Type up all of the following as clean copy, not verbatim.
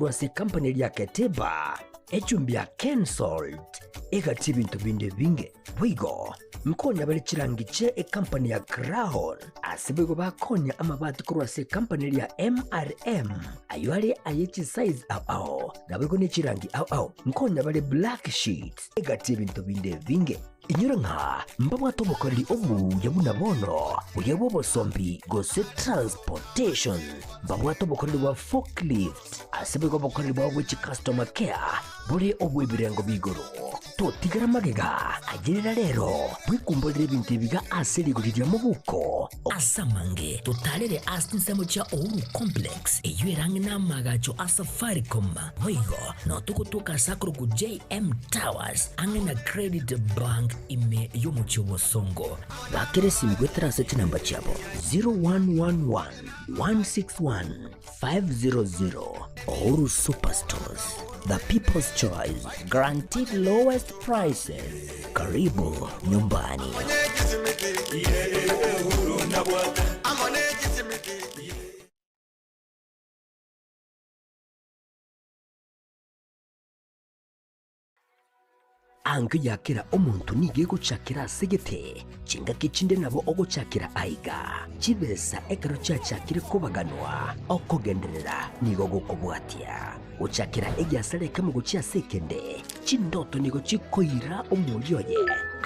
korwa ase ekampani eria ya Keteba, echumbi ya Kensalt, egati ebinto binde ebinge. Boigo nkonya bare chirangi chie ekampani ya Crown, ase boigo bakonya amabati korwa ase ekampani eria ya MRM, ayio are aye chisize ao ao, naboigo ne chirangi ao ao. Nkonya bare black sheets, egati ebinto binde ebinge. Inyora ng'a mbabwate obokoreri obuya buna bono, buya bw'obosombi gose transportation. Mbabwate obokoreri bwa forklift, ase boigo obokoreri bwabo bwe chicustomer care bore obw'ebirengo b'igoro. Totigara magega, ayerera rero, bwekumborere ebinto ebiga ase rigori ria mobuko. Ase amange totarere ase chinsemo chia Uhuru Complex, eyio ere ang'e n'amaagacho a Safaricom. Boigo nao togotoka ase akorokwa JM Towers ang'e na Credit Bank ime y'omochie o Bosongo. Bakera esimi goetera ase chinamba chiabo 0111 161 500. Uhuru Superstores, the people's choice, guaranteed lowest prices. Karibu nyumbani. Ankio ya kera omonto nigo egochakera ase gete, chingaki chinde nabo ogochakera aiga. Chibesa ekero chiachakire kobaganwa, okogenderera nigo gokobwatia. Gochakera egiasara ekemo gochia ase ekende, chindoto nigo chikoira omoria oye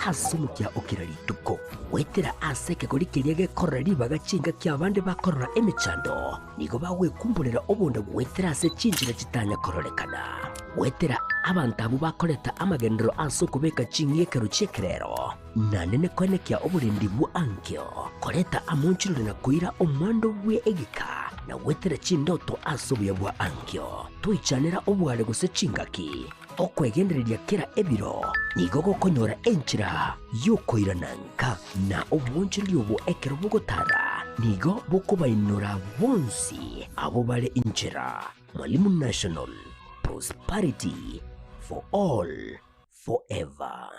ase omokia o kera rituko. Goetera ase ekegori keria gekorora ribaga chingaki abande bakorora emechando, Nigo bagwekumborera obonda goetera ase chinchera chitanya kororekana, goetera abanto abwo bakoreta amagenderero ase okobeka ching'ekero chi'ekerero, naende koenekia oborendi bwa ankio, koreta amonchorori na koira omwando bwe egeka, na goetera chindoto ase obuya bwa ankio. Toichanera obware gose chingaki. Okwegendereria kera ebiro nigo gokonyora enchera y'okoirana nka, na obwoonchoreria obwo ekero bogotara nigo bokobainora bonsi abwo bare inchera. Mwalimu National, Prosperity for all forever.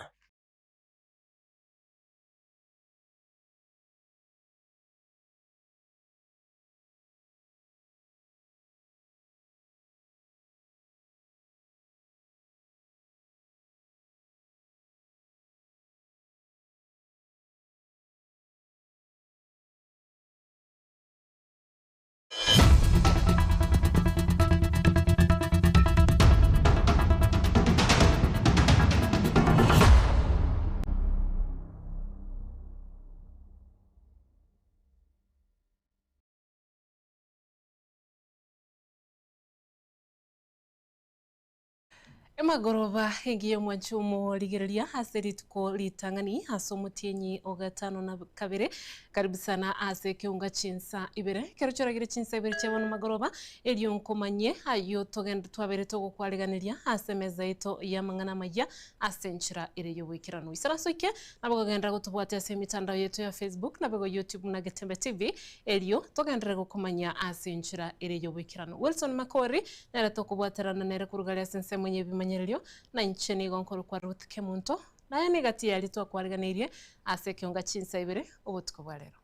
Emagoroba engiya omwanche omorigereria ase rituko ritang'ani ase omotienyi o gatano na kabere karibu sana ase ekeunga chinsa ibere ekero choragire chinsa ibere chia bono magoroba erio nkomanye ayio togende twabere togokwariganeria ase emeza yaito y'amang'ana amayia ase enchera ere y'oboikeranu isaranso ike nabo kogenderera gotobwatia ase emitandao yaito ya Facebook naboigo YouTube na Getembe TV erio togenderere gokomanya ase enchera ere y'oboikeranu Wilson Makori Nere tokobwaterana nere koruga aria ase ensemo y'ebimanyererio, na inche nigo nkorokwa Ruth Kemunto, naye negati yaria twakwariganeirie ase ekeonga chinsa ibere obotuko bwa rero.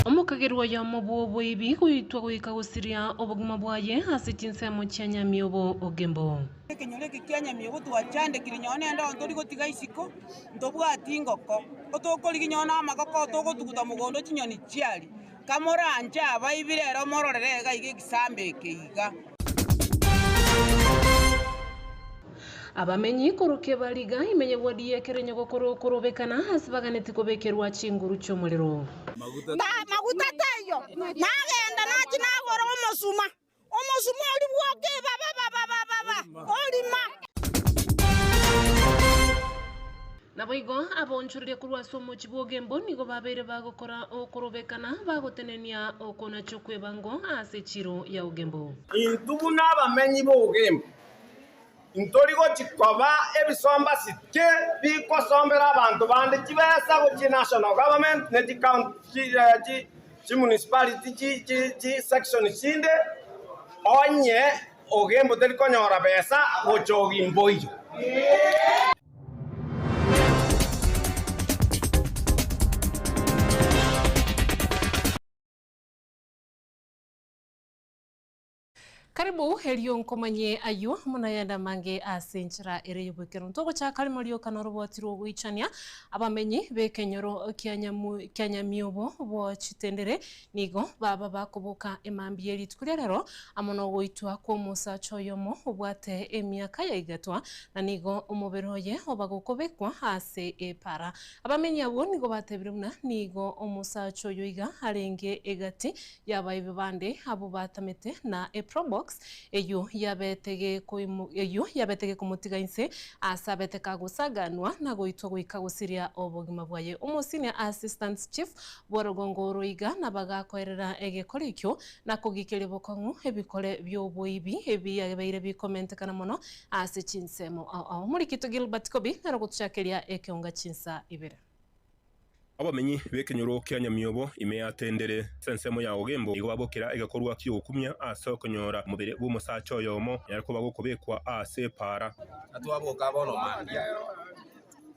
Omokagerwa oyomo bw'oboibi goitwa goika gosiria obogima bwaye ase chinsemo chia Nyamiobo Ogembo. Ekenyoro eke kia Nyamiobo twachandekire nonye nende oo tori gotiga isiko. Ntobwati ngoko, otokorigia nonye namagoko togotuguta mogondo chinyoni chiaria. Kamoranche abaibi rero mororere iga iga egesambe eke iga. Abamenyi korwa Kebariga, imenye wadi ya Kerenyogo korwa okorobekana ase baganeti kobekerwa chinguru chi'omorero. Maguta taiyo, nagenda nachia nagora omosuma. Omosuma oria bwoka ebaba-baba-baba, orima. Naboigo abaonchoreria korwa ase omochie bw'ogembo nigo babeire bagokora okorobekana, bagotenenia okonacha okw'ebango ase echiiro ya Ogembo. Intwe buna abamenyi b'ogembo, ntori gochia koba ebisombasi ki bikosombera abanto bande chibesa gochia national government ne chicounty chimunicipality chisection chinde onye ogembo teri konyora besa gocha ogimboire. Karibu erio nkomanye ayio amo nayande amange ase enchera ere y'oboikeranu. Togochaka rimo rioka noroboti rw'ogoichania abamenyi b'ekenyoro kia Nyamu kia Nyamiobo bo chitendere nigo baba bakoboka emambia ye rituko ria rero amo nogoitwa kw'omosacha oyomo obwate emiaka ya igatwa na nigo omobere oye oba gokobekwa ase epara. Abamenyi abwo nigo batebire buna nigo omosacha oyo iga arenge egati y'abaibi bande abwo batamete na eprobox eyio yabete gekoimo eyio yabete gekomotiga inse aase abete kagosaganwa na goitwa goika gosiria obogima bwaye. Omosenior Assistant Chief bw'orogongo oro iga nabagakoerera egekore ekio na kogikeria bokong'u ebikore bi'oboibi ebiabeire bikomentekana mono ase chinsemo ao ao. Omorikito Gilbert Kobi nere ogotochakeria ekeonga chinsa ibere. Abamenyi b'ekenyoro kia Nyamiobo ime ya Tendere ase ensemo ya Ogembo nigo babokera egekorwa ki'ogokumia ase okonyora omobere bw'omosacha oyomo onyare koba gokobekwa ase epaara. Na twaboka bono mambia,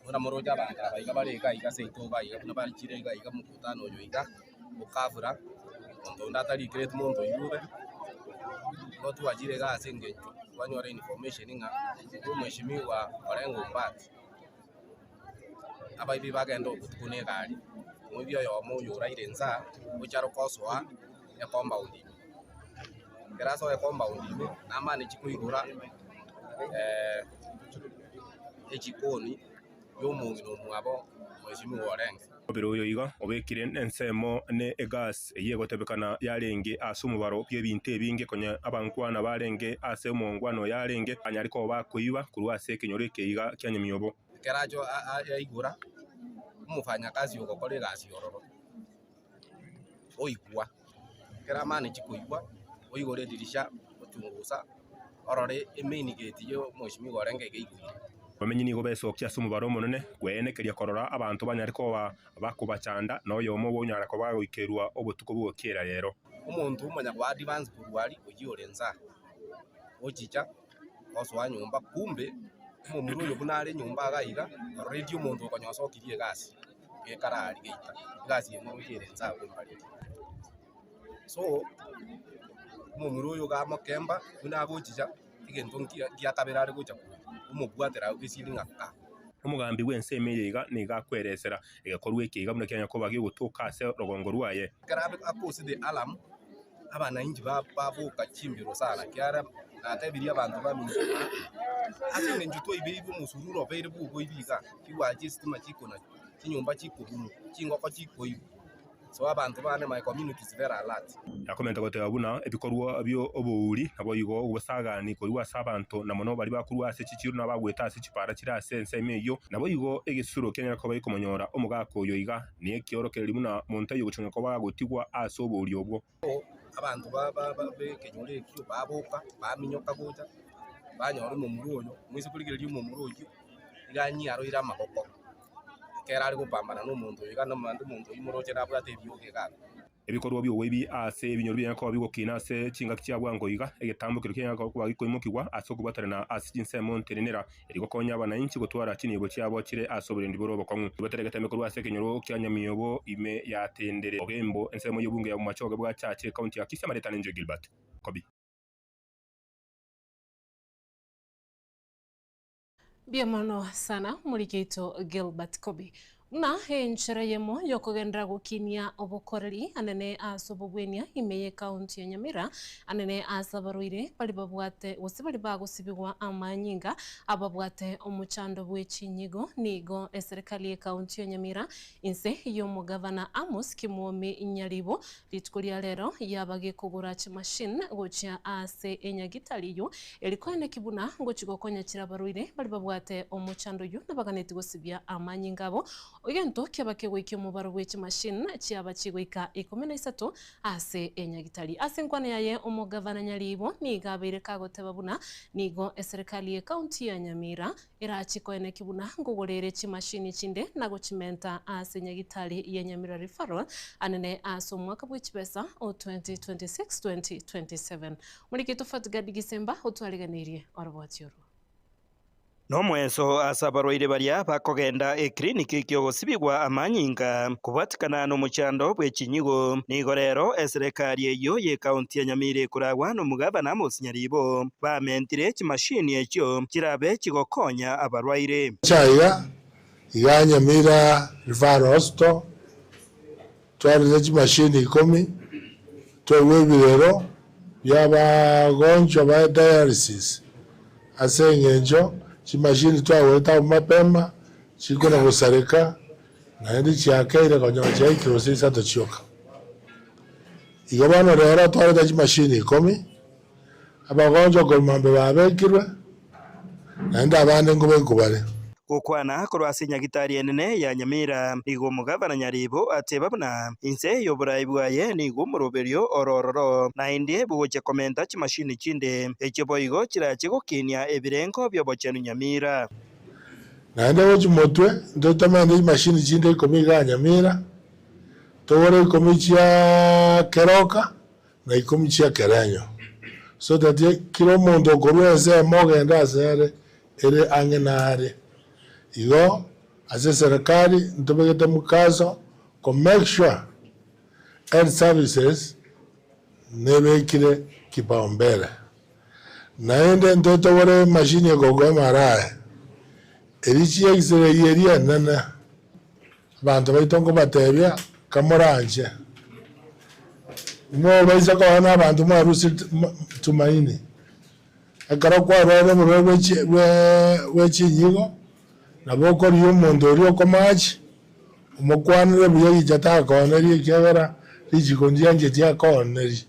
buna moroche abanto aba iga bare iga iga seito iga iga buna barichire iga iga mokutano oyo iga, okabura, monto onde atarikereti monto oyio obe, igo twachire iga ase engencho twanyora information ng'a omweshimiwa Orengo Ombati, abaibi bagenda obotuko na egari, omoibi oyomo oyo oraire insaa, oche aroke osoa ecompound ime. Ekero asoa ecompound ime, namane chikoigora echikoni ya omong'ina omwabo mweshimiwa orenge. Omobere oyo iga obekire nensemo ne egas eyio egotebekana yarenge ase omobaro bw'ebinto ebinge konya abankwana barenge ase omongwana oyo arenge banyare koba bakoiba korwa ase ekenyoro eke iga kia Nyamiobo. Ekero acha aigora, omofanyakazi ogokora egasi ororo oigwa, ekero amanechi koigwa, oigore edirisha ochungusa orore emain gate ya omweshimiwa orenge iga eigwire. Abamenyi nigo besokia ase omobaro omonene kweenekeria korora abanto banyare koba bakobachanda, na oyomo obo onyare koba agoikerwa obotuko bw'ogokiera rero. Omonto omanya koa advance korwa aria oyio ore nsa, ochicha osoa nyomba kumbe omomura oyo buna are nyomba iga iga already omonto okonyosokirie egasi gekara aria geita, egasi eye moroche ere nsa abwo mbariri. So, omomura oyo iga amokemba buna agochicha egento nkia gia kabere are gocha komobwatera agwo esiri ng'a ka. Omogambi bw'ensemo eye iga nigo akweresera egekorwa eke iga buna kianya koba gegotoka ase orogongo rwaye. Ekero abe the alarm, abananchi baboka chimbero sana, ekiagera natebirie abanto baminto ng'a ase eng'encho twaibeirwe omosururu obeire bw'oboibi iga, chigwachi esitima chikona, chinyomba chikobunwa, chingoko chikoibwa. So abanto bane my community is very alert. Yakomenta goteba buna ebikorwa bi'obouri naboigo obosagani korwa ase abanto, na mono baria bakorwa ase chichiiro na abagwete ase chipara chire ase ensemo eyio, naboigo egesusuro kianyare koba gekomonyora omogaka oyo iga, nekiorokererio buna monto aye ogochia koba agotigwa ase obouri obwo. Abanto b'ekenyoro ekio baboka, baminyoka gocha, banyora omomura oyo, moise korigereria omomura oyio, iga anyiaroire amaboko, ekero are gopambana na omonto oyo iga naende omonto oyio moroche nabwate eriogi iga abwo. Ebikorwa bi'oboibi ase ebinyoro bianyare koba bigokina ase chingaki chia bwango iga, egetambo keria kianyare koba gekoimokigwa ase okobwaterana ase chinsemo ntenenera, erio gokonya abanainchi gotwara chinibo chiabo chire ase oborendi bore obokong'u. Ribatere egetembe korwa ase ekenyoro kia Nyamiobo ime ya Tendere, Ogembo, ensemo y'obunge ya Bomachoge bwa Chache, Ekaunti ya Kisii, Amaretane Njoy Gilbert Kobi. Mbuya mono sana omoriki oito Gilbert Kobi. Buna enchera eyemo yokogenderera gokinia obokoreri anene ase obogwenia ime y'ecounty ya Nyamira, anene ase abarwaire baria babwate gose baria bagosibigwa amanyinga ababwate omochando bwe chinyigo nigo eserikali y'ecounty ya Nyamira inse y'omogavana Amos Kimwomi Nyaribo rituko ria rero yaba gekogora chimachine gochia ase enyagitari eyio eri koeneki buna ngochia gokonya chire abarwaire baria babwate omochando oyio nabaganeti gosibia amanyinga abo. Egento kiaba kegoikia omobaro bwe chimachine chiaba chigoika 13 ase enyagitari. Ase enkwana yaye omogavana Nyaribo nigo abeire kagoteba buna nigo eserekari ye county ya Nyamira Erache koeneki buna nkogorere chimashini chinde na gochimenta ase nyagitari ya Nyamira Referral anene ase omwaka bwe chibesa o 2026-2027. Morikito Fatgard Gisemba otwariganirie oroboti orwo. Nomoeso ase abarwaire baria bakogenda ekiriniki ki'ogosibigwa amanyinga kobwatikana nomochando bwe chinyigo. Nigo rero eserekari eyio y'ekaunti ya Nyamira ekoragwa nomogabana Amos Nyaribo bamentire chimashini echio chirabe chigokonya abarwaire. Chaiga iga Nyamira Referral Hospital twarete chimashini ikomi, twaigwa ebirero bi'abagonchwa ba dialysis ase engencho chimashini twagorete abwo mapema chikona gosareka naende chiakeire konyora chiaikire gose isato chioka. Igo bono rero twarete chimashini ikomi, Abagonchwa korwa mambia babekirwe, naende abande nkobekwa bare. Gokwana korwa ase Nyagitari enene ya Nyamira, nigo omogavana Nyaribo ateba buna inse y'oborai bwaye nigo omoroberio ore ororo, naende bogochia komenta chimashini chinde, echio boigo chirache gokinia ebirengo bi'obochenu Nyamira. Naende gochia motwe ntotomende chimashini chinde ikomi igaa Nyamira, togore ikomi chia Keroka, na ikomi chia kerenyo, so that kera omonto okorua ensemo ogende asere ere ang'e nare. Igo ase eserekari ntobegete mukaso ko make sure health services nebekire kipaumbele. Naende ntotogore emashini ekogwa MRI, eria chi x-ray eria enene, Abanto baito nkobatebia, Kamoranche, imobaisa koba nabanto mwarusie tumaini. Ekero kwarwarire oborwaire bwe chi bwe chinyigo, nabo okorigia omonto oria okomachi, omokwanere buya richa takooneria ekiagera richiko ndiancheti akoonerie.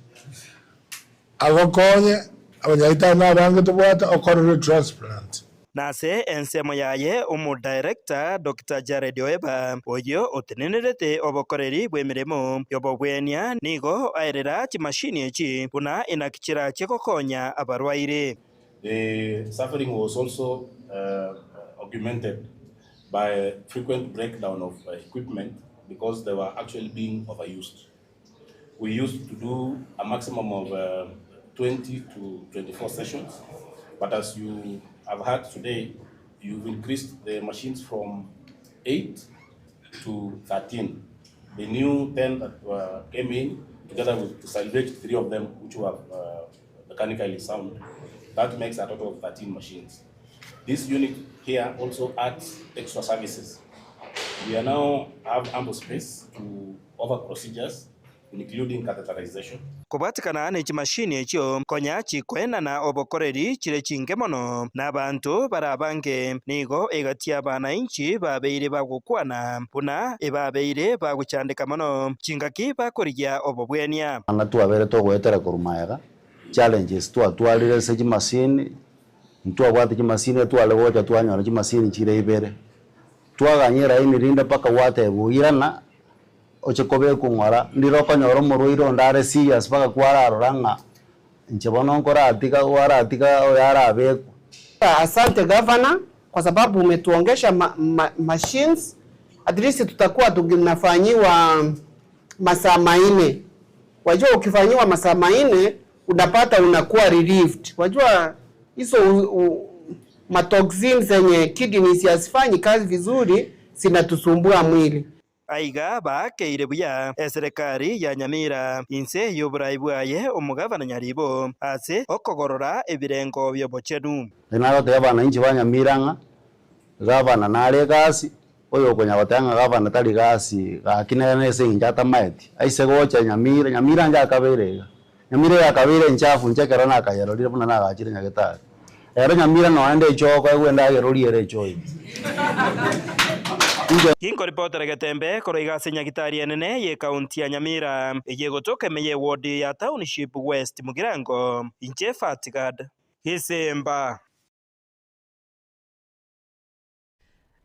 Agokonye, abanyagetari nabange tobwate okorerwe transplant. Na ase ensemo yaye Omodaerector Doctor Jared Oeba, oyio otenenerete obokoreri bw'emeremo y'obogwenia nigo aerera chimashini echi buna inaki chirache gokonya abarwaire. The suffering was also augmented by frequent breakdown of equipment because they were actually being overused. We used to do a maximum of 20 to 24 sessions, but as you have heard today, you've increased the machines from 8 to 13. The new 10 that were, came in, together with to salvage three of them, which were mechanically sound, that makes a total of 13 machines. This unit here also adds extra services. We are now have ample space to offer procedures including catheterization. Kobwatekana ne chimashini echio konya chikoenana obokoreri chire chinke mono, na abanto bare abange nigo egati y'abanainchi babeire bagokwana buna ebabeire bagochandeka mono chingaki bakorigia obobwenia. Anga twabere togoetera korwa magega, challenges twatwarire ase chimasini, ntwabwate chimasini tware gocha twanyora chimasini chire ibere, twaganya eraini rinde mpaka gwatebwa oirana, oche kobekwa ng'ora, ndire okonyora omorwaire onde are serious mpaka kwararora ng'a inche bono nkoratiga gwaratiga oyo arabekwe. Asante Governor kwa sababu umetuongesha ma, ma, machines at least tutakuwa tunafanyiwa masaa manne. Wajua ukifanyiwa masaa manne unapata unakuwa relieved. Wajua hizo matoxins zenye kidneys hazifanyi kazi vizuri zinatusumbua mwili. Aiga baakeire buya eserekari ya Nyamira inse y'oborai bwaye omogavana Nyaribo ase okogorora ebirengo bi'obochenu. Riria nagotebia abananchi ba Nyamira ng'a gavana nare egasi, oyo okonya goteba ng'a gavana tari gasi gaki nere nese eng'encho atamaeti, aise gocha Nyamira, Nyamira inche akabeire iga, Nyamira eyakabeire enchafu inche ekero nakayerorire buna nagachire Nyagetari. Ero Nyamira nonya nde echoo okoegwa endagera oriere echoo ime. Inche. Ginkoripotera getembe korwa iga ase Nyagitari enene y'Ekaunti ya Nyamira, eyio egotoka ime y'ewodi ya Township West Mugirango, inche Fatgad Gisimba.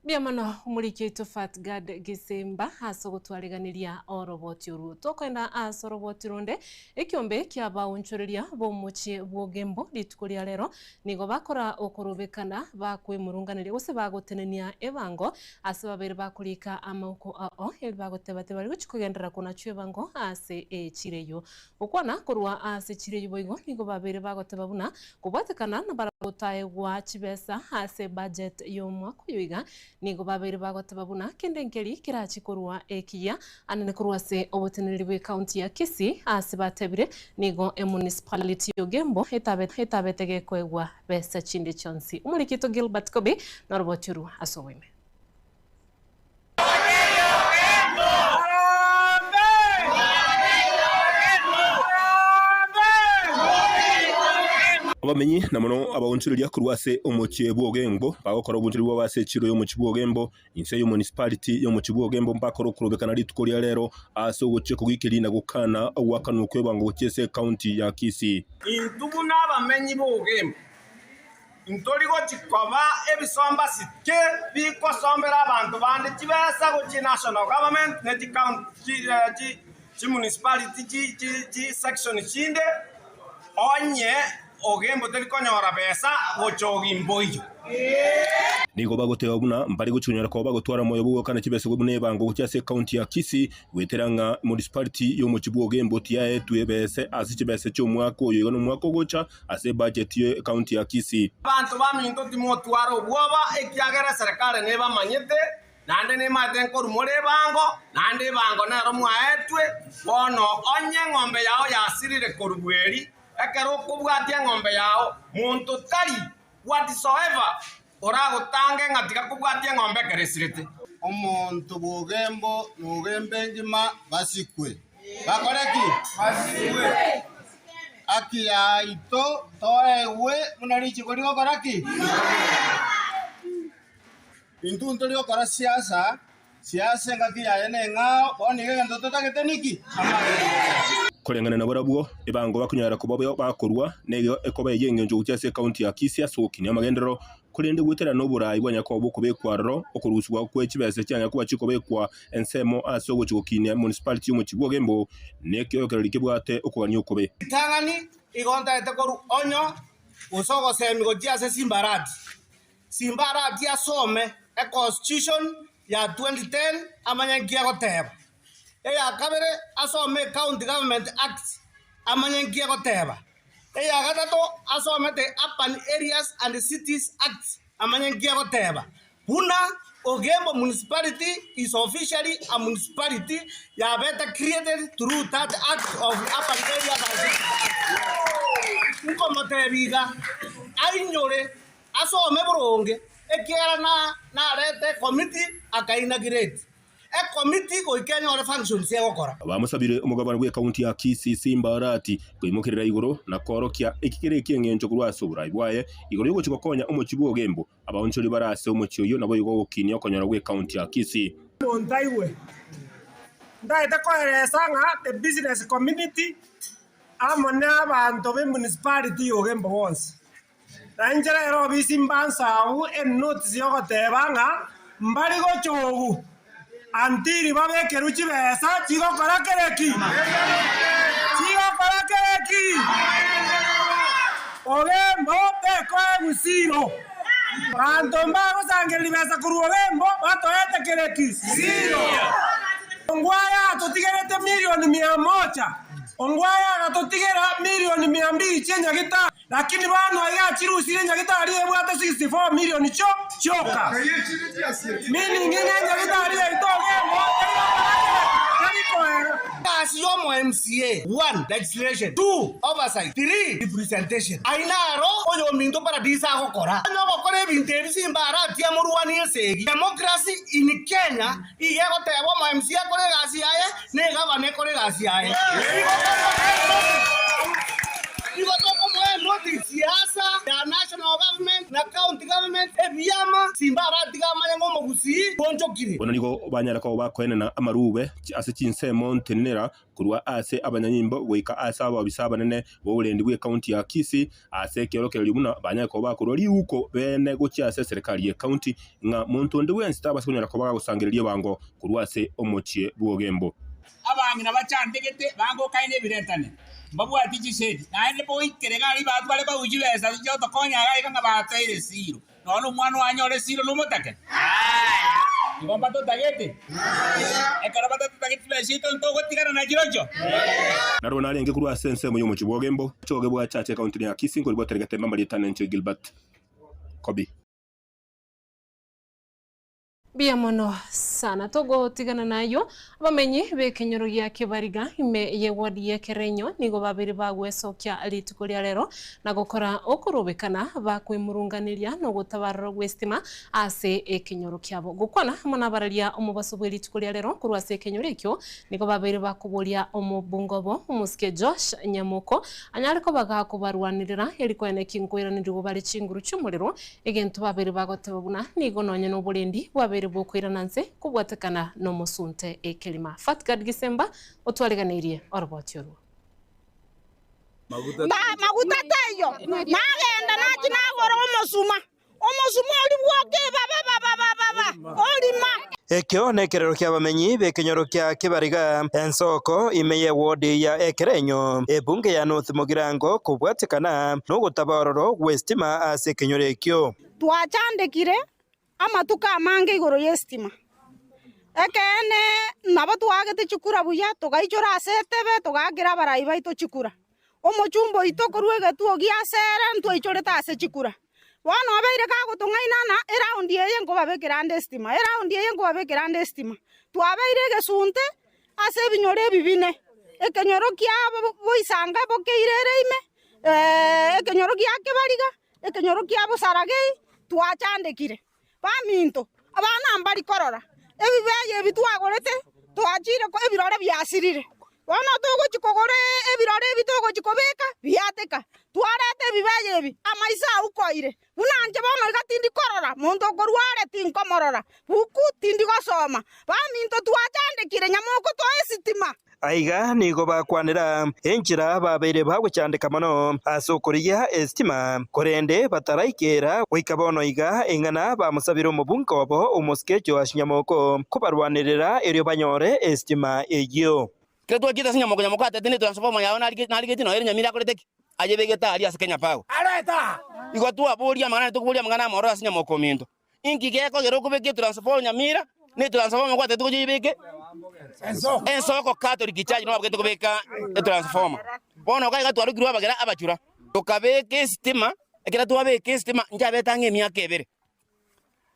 Mbuya mono omoriki oito Fatgad Gisimba ase ogotwariganiria oroboti orwo. Tokoenda ase oroboti ronde, ekiombe kiabaonchoreria b'omochie bw'Ogembo rituko ria rero nigo bakora okorobekana bakwemurunganeria gose bagotenenia ebango ase babere bakorika amauko ao eri bagoteba tibari gochia kogenderera konachwa ebango ase echira eyio. Gokwana korwa ase echira eyio boigo nigo babere bagoteba buna kobwatekana nabarabwo. ogotaegwa chibesa ase ebudget y'omwaka oyo iga, nigo babeire bagoteba buna kende nkeri kerachi korwa ekiya anene korwa ase oboteneneri bw'ecounty ya Kisii ase batebire nigo emunicipality y'Ogembo etabete gekoegwa besa chinde chionsi. Omoriki oito Gilbert Kobi noroboti orwo ase oboime. Abamenyi na mono abaonchoreria korwa ase omochie bw'Ogembo bagokora obonchori bwabo ase echiro y'omochie bw'Ogembo, inse y'omunicipality y'omochie bw'Ogembo mbakore okorobekana rituko ria rero ase ogochia kogiikeria na gokana ogoakanwa kw'ebango gochia ase ecounty ya Kisii. Intwe buna abamenyi b'Ogembo Ntori gochia koba ebisomba sike bikosombera abanto bande chibesa gochia national government ne chi chimunicipality chi section chinde onye Ogembo teri konyora besa gocha Ogimbo oyio. Nigo bagoteba buna mbare gochia konyora koba bagotwara omoyo bw'ogokana chibesa buna ebango gochia ase ecounty ya Kisii goetera ng'a municipality y'omochie bw'Ogembo tiyaetwe bese ase chibesa chi'omwaka oyo iga nomwaka ogocha ase ebajeti y'Ekaunti ya Kisii. Abanto baminto timotwara obwoba, ekiagera eserekari nebamanyete, naende nemaete nkorwa more ebango, naende ebango nero mwaetwe. Bono onye eng'ombe yao yasirire korwa bweri, ekero okobwatia eng'ombe yao, monto tari whatsoever oragotange ng'a tiga kobwatia eng'ombe ekero esirete. Omonto bw'ogembo na ogembe engima basikwe. Bakore ki? Basikwe. Haki yaito toegwe buna richiko rigokora ki? Intwe ntori gokora siasa, siasa engaki yaye neng'ao, bono iga egento totagete niki? Amang'ana. Koreng'ana nabarabwo, ebango bakonyara koba bakorua nigo ekoba ey'engencho gochia ase ekaunti ya Kisii ase ogokinia amagenderero, korende goetera noboraai bwa Nyakobo bokobekwa aroro, okorusigwa kwe chibesa chia Nyakobo chikobekwa ensemo ase ogochia gokinia municipality y'omochie bw'Ogembo, nekeorokererio kebwate okogania okobe. Ritang'ani igo ntagete korwa onyo gose ogosemi gochia ase Simbarati. Simbarati asome econstitution ya 2010 amanye nki egoteba. Eya kabere asome County Government Act amanye nki egoteba. Eya gatato asome the Urban Areas and Cities Act amanye nki egoteba. Buna Ogembo Municipality is officially a municipality yabete created through that Act of Urban Areas and Cities Act. Nkomotebia iga, ainyore asome boronge ekiagera narete ecommittee akainaugurate. Ekomiti goika enyore functions egokora. Bamosabire omogabana bw'ekaunti ya Kisii Simba Arati koimokerera igoro na koorokia eki kere eki'engencho korwa ase oborai bwaye igoro y'ogochia gokonya omochie bw'Ogembo. Abaonchori bare ase omochie oyio naboigo ogokinia okonyora gw'ekaunti ya Kisii. Omonto aigwe. Ntagete koeresa ng'a the business community amo na abanto be municipality ya Ogembo bonsi. Na inche rero obisi mbansabu enotice yogoteba ng'a mbari gochogu until babekerwe chibesa chigokora kere ki? Chigokora kere ki? Ogembo tekoegwa zero. Banto mbagosangereria besa korwa Ogembo batoete kere ki? Zero. Ongwae atotigerete milioni mia moja, Ongwae agatotigera milioni mia mbili chi'enyagitari. Lakini bono aiga achirusirie nyagitari ebwate 64 million chioka. Meaning ng'a enyagitari yaito ogembo teri koera. Egasi y'omo MCA, One, legislation, Two, oversight, Three, representation. Ayio naro oyominto paradiso agokora. Onye ogokora ebinto ebi simba aratie amorwanie esegi. Democracy in Kenya iga egoteba omo MCA akore egasi yaye na egavana ekore egasi yaye. Igo tokomoa notice siasa ya national government na county government ebiama simba aratiga amanye ng'a omogusii bwonchokire. Bono nigo banyare koba bakoenena amarube ase chinsemo ntenenera korwa ase abanyanyimbo goika ase ababisa abanene b'oborendi bw'ecounty ya Kisii ase ekeorokererio buna banyare koba bakorwa riuko beene gochia ase eserekari y'ecounty ng'a monto onde bwensi tabasa konyara koba gagosangereria ebango korwa ase omochie bw'Ogembo. Abang'ina bachandegete bangokaine ebirentane, mbabwati chisemi, naende boikere iga aria batware bauyi chibesa chiotokonya iga iga ng'a batoeire esiro. Nonya nomwana oye anyore esiro nomotake? Igo mbatotagete? Ekero batatotagete chibesa chiaito ntogotigana nachirochio? Narwo narenge korwa ase ensemo y'omochie bw'Ogembo, Choge bw'Achache ekaunti ya Kisii nkorigwa Teregetembe amarieta nenche Gilbert Kobi. Mbuya mono sana. Togotigana nayio, abamenyi b'ekenyoro gia Kebariga ime y'eward ya Kerenyo nigo babere bagwesokia rituko ria rero na gokora okorobekana bakwemurunganeria na ogotabarora gw'estima ase ekenyoro kiabo. Gokwana amo nabararia omobaso bwe rituko ria rero korwa ase ekenyoro ekio nigo babeire bakoboria omobunga obo omosike Josh Nyamoko anyare koba gakobarwanerera erikoene ki nkoiranerigwa bare chinguru chi'omorero Egento babere bagoteba buna nigo nonye noborendi bwabeire bokoirana nse kobwatekana nomosunte ekerima. Fatgard Gisemba otwariganeirie oroboti orwo. Maguta taiyo, nagenda nachia nagora omosuma, omosuma oria bwoka ebabababababa, orima. Ekio nekerero ki'abamenyi b'ekenyoro kia Kibariga, ensoko ime y'ewodi ya Ekerenyo, ebunge ya North Mugirango kobwatekana nogotaba ororo gw'esitima ase ekenyoro ekio. Twachandekire amatuko amange igoro y'esitima. Ekeene nabo twaagete chikura buya, togaichora ase etebe, togaakera abarai baito chikura. Omochumba oito korwa egetuo gi'Asere ntwaichorete ase chikura. Bono obeire gagotong'ainana, eraundi eye nkobabekera ande esitima, eraundi eye nkobabekera ande esitima. Twabeire egesunte ase ebinyoro ebi bine, ekenyoro kia boisanka bokeire ere ime, ekenyoro gia kebariga, ekenyoro kia bosaragei, twachandekire. Baminto, abana mbari korora ebibeyo ebi twagorete, twachire ebirore biasirire. Bono togochia kogora ebirore ebi togochia kobeka, biateka. Twareta ebibeyo ebi, amaiso aukoire. Buna inche bono iga tindi korora, monto okorwa are tinkomorora, buku tindi gosoma. Baminto twachandekire, nyamoko toe esitima. Aiga nigo bakwanera enchera babeire bagochandeka mono ase okorigia esitima, korende bataraikera goika bono iga ing'ana bamosabire omobunge obo omosike Joash Nyamoko kobarwanerera erio banyore esitima eyio. Ekero twachiete ase Nyamoko, Nyamoko atete ne transformer yao narigetie noyo ere Nyamira akorete ki? Ayebegete aria ase Kenya Power. Igo twaboria amang'ana naende tokoboria amang'ana amororo ase Nyamoko ominto. Inki gekogera okobeka etransformer Nyamira na etransformer gwatete gochia oyebeke ensoko Catholic Church nabo babegete kobeka etransformer. Bono iga iga twarokirwe abagera abachura tokabeka esitima ekero twabeka esitima nchabete ang'e emiaka ebere.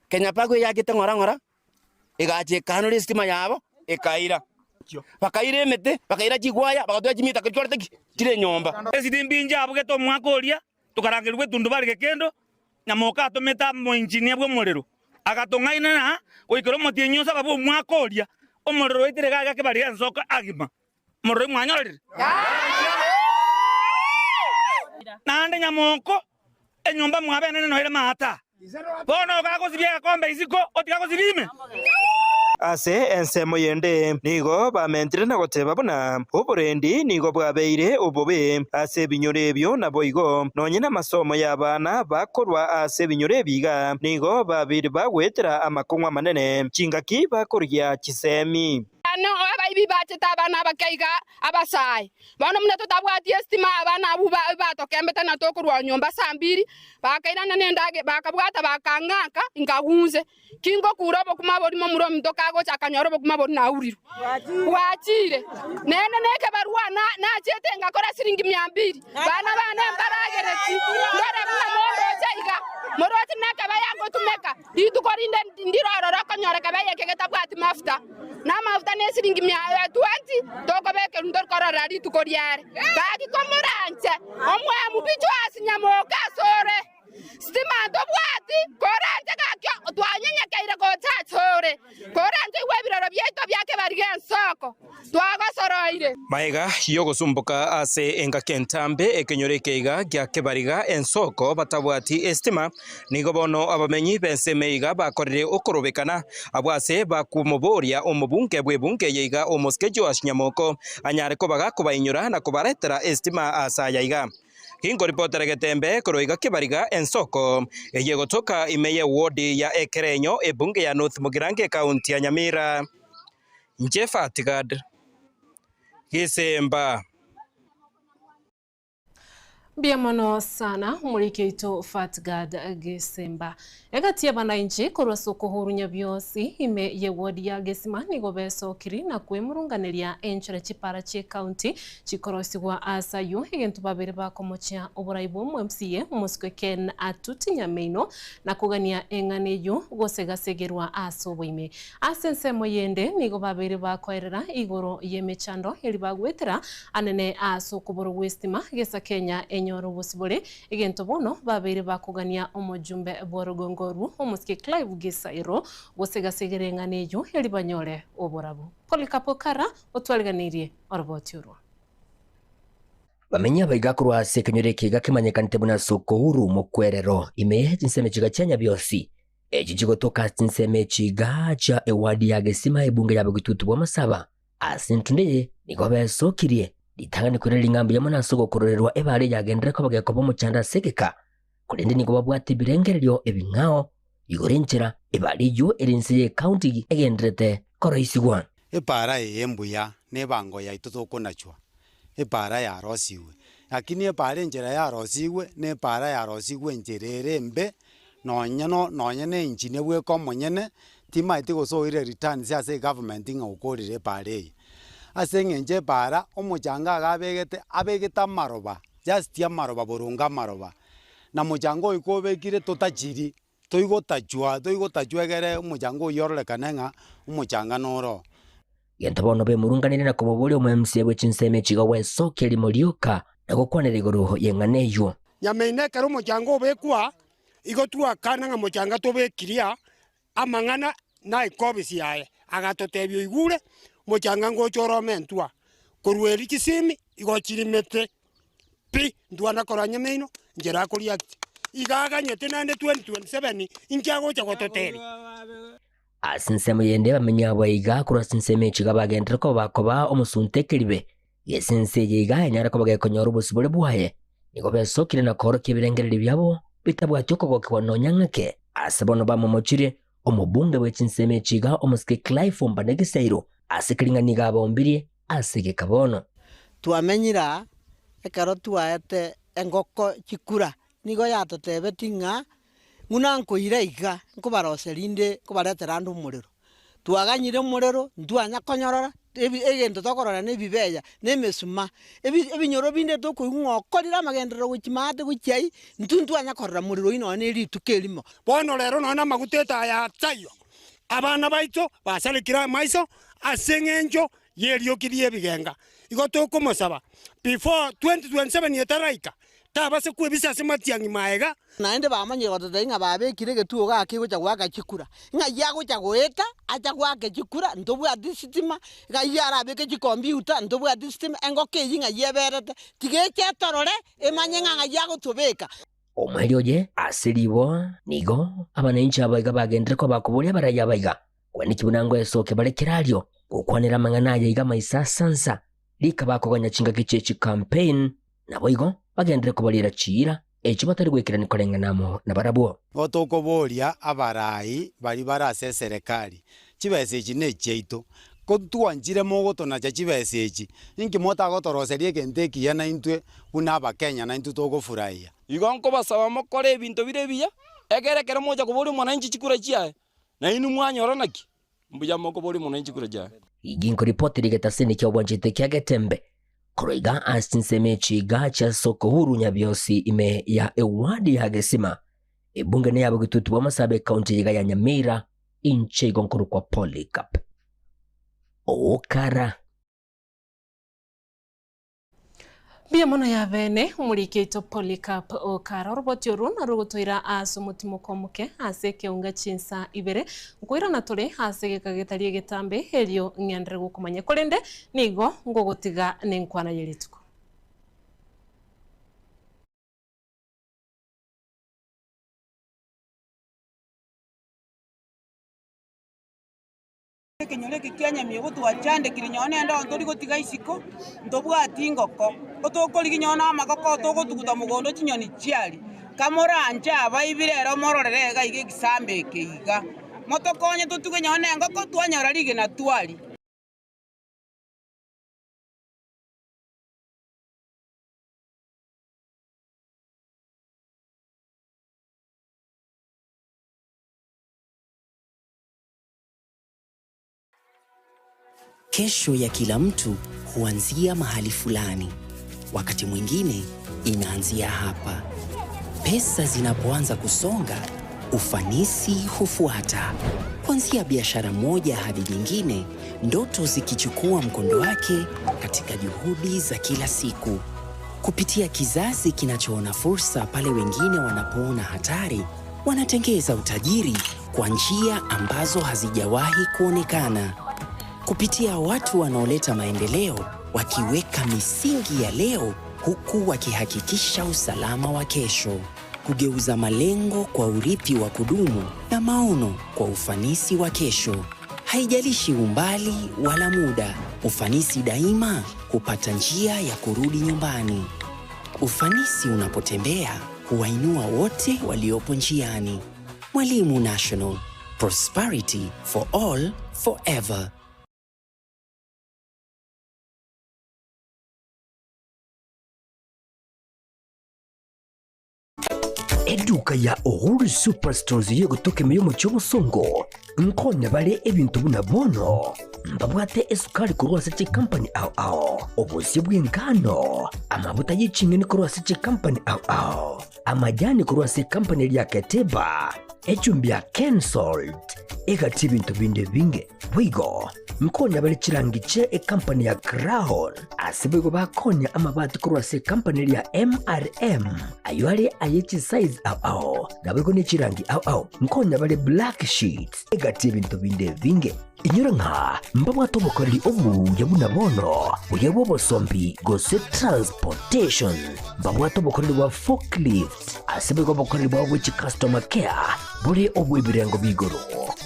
Kenya Power eyachete ng'ora ng'ora egacha ekaanora esitima yabo ekaira. Bakaira emete, bakaira chigwaya, bagatoa chimita chikorete ki? Chire nyomba. Esitimbi inche abugete omwaka oria Tokarangerigwa etundubari gekendo, nyamoka atomete omoengineer bw'omorero, agatong'aina na goikera omotienyi o saba bw'omwaka oria, omorero oetire iga iga kebari ensoko agima. Omorero oyio mwanyorire? Naende nyamoko, enyomba mwabo enene noere maata. Bono ogagosibia egekombe isiko, otiga gosibia ime. Ase ensemo yende nigo bamentire na goteba buna oborendi nigo bwabeire obobe ase ebinyoro ebio naboigo nonye namasomo y'abana bakorwa ase ebinyoro ebi iga nigo babeire bagoetera amakong'u amanene chingaki bakorigia chisemi. Ano abaibi bachete abana abake iga abasae. Bono buna totabwati esitima, abana abwo batokembete na tokorwa nyomba saa mbiri, bakairana nendagera, bakabwata bakang'aka, nkagunse. Kingokura obokima boria momura ominto kagocha akanyora obokima boria naurirwe. Bwachire. Nende nekebarua nachete ngakora siringi mia mbiri. Bana bane mbaragereti, ndore buna mondoche iga. Moroche nekebaya ngotumeka. Rituko rinde ndire ororo okonyora ekebaya eke getabwati mafuta, na amafuta nesiringi mia twenty, tokobekerwa ntorikorora rituko riare. Gaki komoranche omwemu bichwa ase nyamoka asore, sitima ntobwati, koranche gaki twanyenyekeire gocha asore, koranche igwe ebiroro biaito bia kebari gensoko, twagosoroire. Magega y'ogosumboka ase engaki entambe ekenyoro eke iga gia kebariga ensoko batabwati esitima, Nigo bono abamenyi b'ensemo iga bakorire okorobekana, abwo ase bakomoboria omobunge bw'ebunge eye iga omosike Joash Nyamoko anyare koba gakobainyora na kobaretera esitima aase aya iga. Ginkoripotera getembe korwa iga Kibariga ensoko eye egotoka ime y'ewodi ya Ekerenyo ebunge ya North Mugirango ekaunti ya Nyamira. Inche Fatigad Gisemba. Mbuya mono sana omoriki oito Fatgard Gesemba. Egati y'abanainchi korwa ase okohurunya bionsi ime ye ward ya Gesima nigo besokiri na kwemurunganeria enchera chipara chie county chikorosigwa ase ayio egento babere bakomochia oborai bwa omo MCA omosike Ken Atuti Nyameinwo na kogania eng'ana eyio gosegasegerwa ase oboime. Ase ensemo yende nigo babeire bakoerera igoro y'emechando eria bagwetera anene ase okoborwa gw'esitima gesa Kenya enyore obosibore, egento bono babeire bakogania omojumbe bw'orogongo orwo omosike Clive Gisairo gosegasegera eng'ana eyio eria banyore oborabu. Polycarp Okara otwariganeirie oroboti orwo. Bamenye abaiga korwa ase ekenyoro eke iga kemanyekanete buna Sokouru mokwerero ime ye chinsemo chiga chia Nyabiosi. Echi chigotoka ase chinsemo echi iga chia ewadi ya Gesima ebunge ya Bogitutu bw'Amasaba. Ase entundu eye nigo besokirie ritang'ani koiraneria ng'a mbuya mono ase ogokororerwa ebaare yagenderere koba gekoba omochando ase egeka, korende nigo babwate ebirengererio ebing'ao igoro enchera ebaare eyio ere inse y'ecounty egendererete koroisigwa. Epaara eye mbuya nebango yaito tokonachwa, epaara yarosigwe. Lakini epaara enchera yarosigwe, na epaara yarosigwe enchera ere embe, nonye no nonye na engineer bweka omonyene, timaeti gose oire returns ase egovernment ng'a okorire epaara eye. Ase eng'encho epaara, omochanga iga abegete, abegete amaroba, just amaroba boronge amaroba, na mochanga oyo kobekire totachiri. Toigotachwa, toigotachwa egere omochanga oyio ororekane ng'a omochanga noro oo. Gento bono bemurunganire na komoboria omoMCA bwe chinsemo echi iga gwesokia rimo rioka na gokwanera igoro y'eng'ana eyio. Nyamaino ekero omochanga obekwa, igo twakana ng'a mochanga tobekirie amang'ana na ekobisi yaye. Agatotebia oigure, mochanga ngocha ore omentwa. Korwa erio chisimi igo chirimete pi, ntwana korwa nyamaino nchera akoria ati. Iga aganyete naende 2027 inki agocha gototebia. Ase ensemo yende bamenye abo aiga korwa ase ensemo echi iga bagenderere koba bakoba omosunte ekeribe, gese ense eye iga enyare koba gekonyora obosibore bwaye. Nigo besokire na koorokia ebirengererio biabo bitabwati okogokigwa nonya ng'ake. Ase bono bamomochirie omobunge bwe chinsemo echi iga omosike Clive Ombane Gisairo ase kering'ana iga abaombirie ase egeka bono. Twamenyire aa ekero twaete engoko chikura, nigo yatotebetie ng'a buna nkoira iga, nkobaroseria inde nkobaretera ande omorero. Twaganyire omorero, ntwanya konyorora, ebi egento tokorora na ebibeya, na emesuma, ebi ebinyoro binde tokoigwa ng'a okorire amagenderero gochia maate gochia aywo, intwe ntwanya korora morero oyio nonye na erituko erimo. Bono rero nonya na amaguta etaya taiyo, abana baito basarekire amaiso ase eng'encho y'erioki ri'ebigenga. Igo tokomosaba before 2027 etaraika, tabase kwebisa ase matiang'i maega. Naende bamanyire gototebia ng'a babekire egetuo gaki gocha goaka chikura, ng'ai agocha goeta acha goake chikura ntobwati sitima, ng'ai arabeke chikompiuta ntobwati sitima, engoko eyio ng'ai eberete, tiga eche etorore emanye ng'a ng'ai agotobeka. Omoerio oye ase ribo nigo abananchi abaiga bagenderere koba bakoboria abarai abaiga, Kwaneki buna ngoesokia bare kerario, gokwanera amang'ana aya iga maiso asansa, rika bakoganya chingaki chie chicampaign, naboigo bagenderere kobariera chiira echio batari goikerania koreng'ana amo nabarabwo. Nigo tokoboria abarai baria bare ase eserekari, chibesa echi nechiaito, ko twanchire mogotonacha chibesa echi, inki motagotoroseria egento ekiya naintwe buna abakenya naintwe togofurahia? Igo nkobasaba mokore ebinto bire ebiya, ekero ekero mogocha koboria omwananchi chikura chiaye, Na inwe mwanyora naki? Mbuya mokoboria mono inchikura chiaye. Igi nkoripoti rigetasini kia obwanchete kia Getembe korwa iga ase chinsemo echi iga chia Sokouru Nyabiosi ime ya ewadi ya Gesima ebunge ne ya Bogitutu bwa Masabe ekaunti eye iga ya Nyamira inche igo nkorokwa Polycarp Okara. Mbuya mono yabene, omoriki oito Polycarp Okara. Oroboti orwo narwo rogotoira ase omotimoko omoke ase ekeunga chinsa ibere. Nkoirana tore ase egeka getari egetambe erio ng'enderere gokomanya. Korende nigo ngogotiga nenkwana ye rituko. Ekenyoro eke kia Nyamiego twachandekire nonye na endoo ntori gotiga isiko, ntobwati ngoko, otokorigia nonye na amagoko togotuguta mogondo chinyoni chiaria. Kamoranche abaibi rero mororere iga iga ekisambe eke iga, motokonye totuge nonye na engoko twanyora rigena twaria. Kesho ya kila mtu huanzia mahali fulani. Wakati mwingine inaanzia hapa. Pesa zinapoanza kusonga, ufanisi hufuata. Kuanzia biashara moja hadi nyingine, ndoto zikichukua mkondo wake katika juhudi za kila siku. Kupitia kizazi kinachoona fursa pale wengine wanapoona hatari, wanatengeza utajiri kwa njia ambazo hazijawahi kuonekana. Kupitia watu wanaoleta maendeleo, wakiweka misingi ya leo huku wakihakikisha usalama wa kesho. Kugeuza malengo kwa urithi wa kudumu na maono kwa ufanisi wa kesho. Haijalishi umbali wala muda, ufanisi daima hupata njia ya kurudi nyumbani. Ufanisi unapotembea huwainua wote waliopo njiani. Mwalimu National, prosperity for all forever. Eduka ya Uhuru Superstores yegotoka ime y'omochie obosongo nkonya bare ebinto buna bono mbabwate esukari korwa ase chikampani ao ao, obosie bw'engano, amabuta ye ching'eni korwa ase chikampani ao ao, amajani korwa ase ekampani eria ya Keteba, echumbi ya Kensalt, egati ebinto binde ebinge. Boigo nkonya bare chirangi chie ekampani ya Crown, ase boigo bakonya amabati korwa ase ekampani eria ya MRM, ayio are aye chisize ao ao, naboigo ne chirangi ao ao. Nkonya bare black sheets, egati ebinto binde ebinge. Inyora ng'a mbabwate obokoreri obuya buna bono, buya bw'obosombi gose transportation. Mbabwate obokoreri bwa forklift, ase boigo obokoreri bwabo bwe chicustomer care bore obw'ebirengo b'igoro.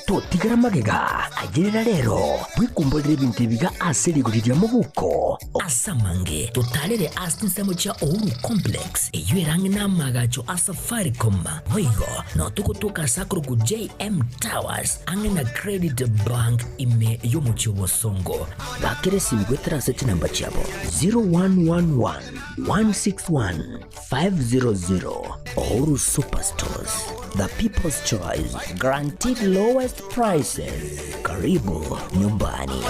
Totigara magega, ayerera rero, bwekumborere ebinto ebiga ase rigori ria mobuko. Ase amange, totarere ase chinsemo chia Uhuru Complex, eyio ere ang'e n'amaagacho a Safaricom. Boigo, nao togotoka ase akorokwa JM Towers, ang'e na Credit Bank ime y'omochie o Bosongo. Bakera esimi goetera ase chinamba chiabo 0111 161 500. Uhuru Superstores, the people's choice, guaranteed lowest prices. Karibu nyumbani.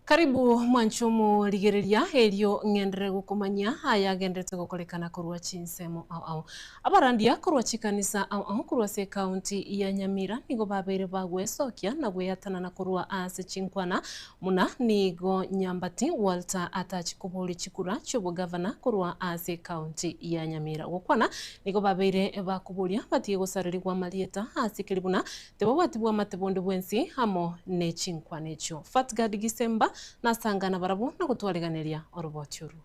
Karibu mwanche omorigereria erio ng'enderere gokomanyia aya agenderete gokorekana korwa chinsemo ao ao. Abarandia korwa chikanisa ao ao korwa ase ecounty ya Nyamira nigo babeire bagwesokia na gweatanana korwa ase chinkwana muna nigo Nyambati Walter atachi koboria chikura chiobogavana korwa ase ecounty ya Nyamira. Gokwana nigo babeire bakoboria batige gosarerigwa amarieta ase keri buna Tibabwati bw'amate bonde bwensi amo ne chinkwana echio. Fatgard Gisemba nasanga nabarabwo na gotwariganeria oroboti orwo.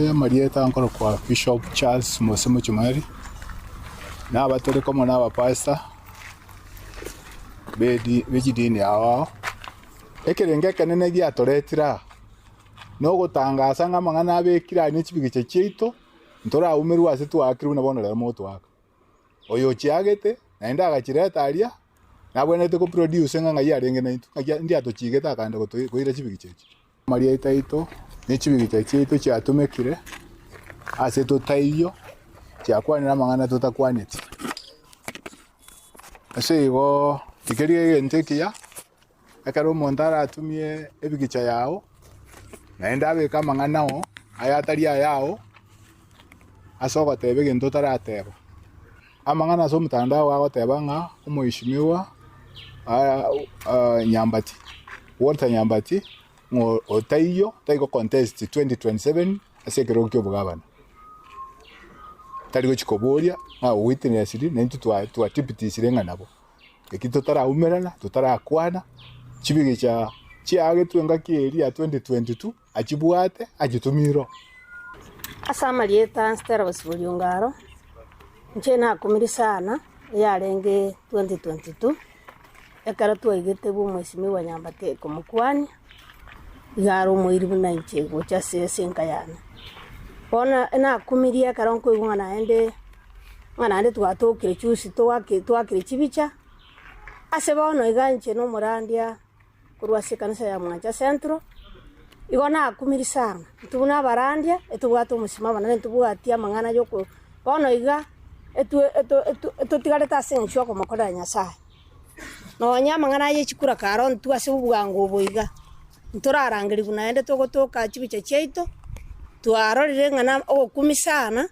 Amarieta nkorokwa Bishop Charles Mose Muchumari, naba tore komo na abapastor be chidini ao ao. Ekerengo ekenene giatoretire aa, nogotangasa ng'a amang'ana abekire aa ne chibigicha chiaito, ntoraumerwe ase twaakirwe buna bono rero motoaka. Oyo ochiagete, naende agachireta aria, nabwenerete ko produce ng'a ng'ai arenge naintwe, ng'aki ndiatochigete akaenda gotoi koira chibigicha echi. Amarieta aito, ne chibigicha chiaito chiatumekire ase totaiyo, chiakwanire amang'ana totakwaneti. Ase igo, tikeri egento ekiya, ekero omonto aratumie ebigicha yao, naende abeke amang'ana ao, aya atari ayao, ase ogoteba egento otarateba. Amang'ana ase omotandao agoteba ng'a omoishimiwa Nyambati, Walter Nyambati, ng'a otaiyo tari go contest 2027 ase ekerogo kia obogabana. Tari gochia koboria ng'a owitnessiri naintwe twatibitisire ng'a nabo. Eki totaraumerana, totarakwana, chibigicha chiagetwe engaki eria ya 2022 achibwate achitumire oo. Ase amarieta Stella Bosibori Ongaro, inche nakumire sana eyarenge 2022. Ekero twaigete bwa omwesimigwa Nyambate komokwania, iga are omoiri buna inche gocha ase ase enka yane. Bono nakumirie ekero nkoigwa ng'a naende, ng'a naende twatokire juzi toake toakire chibicha, ase bono iga inche na omorandia korwa ase ekanisa ya Mwancha Central, igo nakumirie sana, intwe buna abarandia, etobwate omosima abanene ntobwati amang'ana ya oko bono iga, etwe eto eto etotigarete ase eng'encho ya okomokorera Nyasaye. Nonya amang'ana aya echikura kare ontwe ase obwango obo iga, ntorarangerigwe naende togotoka chibicha chiaito, twarorire ng'a na ogokumia sana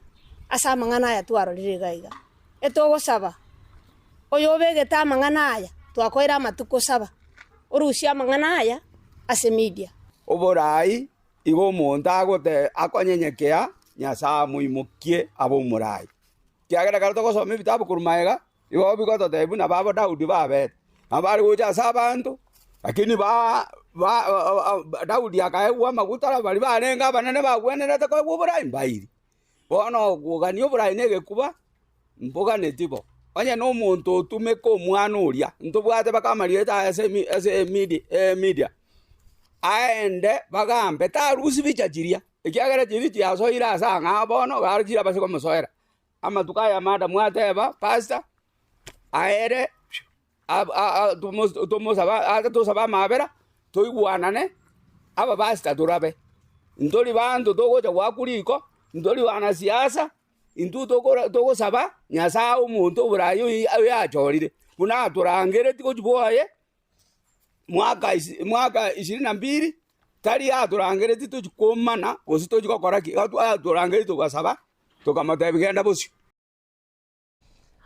ase amang'ana aya twarorire iga iga. Etogosaba, oyobegete amang'ana aya, twakoire amatuko saba, orusie amang'ana aya ase media. Oboraai igo omonto agote akonyenyekea, Nyasae amoimokie abe omoraai. Ekiagera ekero togosoma ebitabu korwa magega, igo bigototebia buna babo Daudi babete, nabo bare gocha ase abanto, lakini ba ba Daudi akaegwa amaguta baria barenge abanene bagwenerete koegwa oboraai mbairi. Bono okogania oboraai na egekuba, mboganeti bo. Onye na omonto otumeka omwana oria, ntobwate mpaka amarieta aye ase emi ase emidi emedia, aende bagambe tarusia bicha chiria, ekiagera chiria chiasoire ase ang'ao bono, gari chirabase komosoera. Amatuko aya madam ateba, pastor, aere tomosaba tosabe amabera, toigwanane, abapastor torabe, ntori banto togocha goakwa riko, ntori wanasiasa, intwe tokora togosaba Nyasaye omonto oborayi oyo oyachorire, buna atorangeretie gochia bwoye, mwaka isi mwaka ishirini na mbili, tari atorangeretie tochia komana gose tochia gokora ki, atorangeretie togasaba, tokamotebia genda bosio.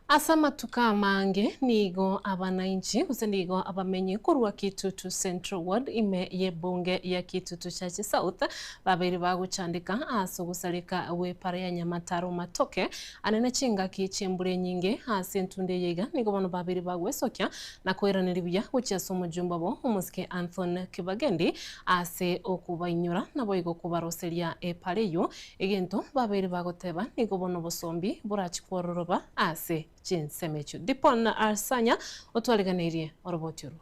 Ase amatuko amange nigo abanainchi gose nigo abamenyi korwa Kitutu Central Ward ime y'ebunge ya Kitutu Church South babeire bagochandeka ase ogosareka gw'epara ya Nyamataro Matoke anene chingaki chi'embura enyinge ase entunda eye iga nigo bono babeire bagwesokia na koiraneria buya gochia ase omojumbe obo omosike Anthony Kibagendi ase okobainyora naboigo kobaroseria epara eyio Egento babeire bagoteba nigo bono obosombi borachi kwororoba ase chinsemo echio. Dipon Arsanya otwariganeirie oroboti orwo.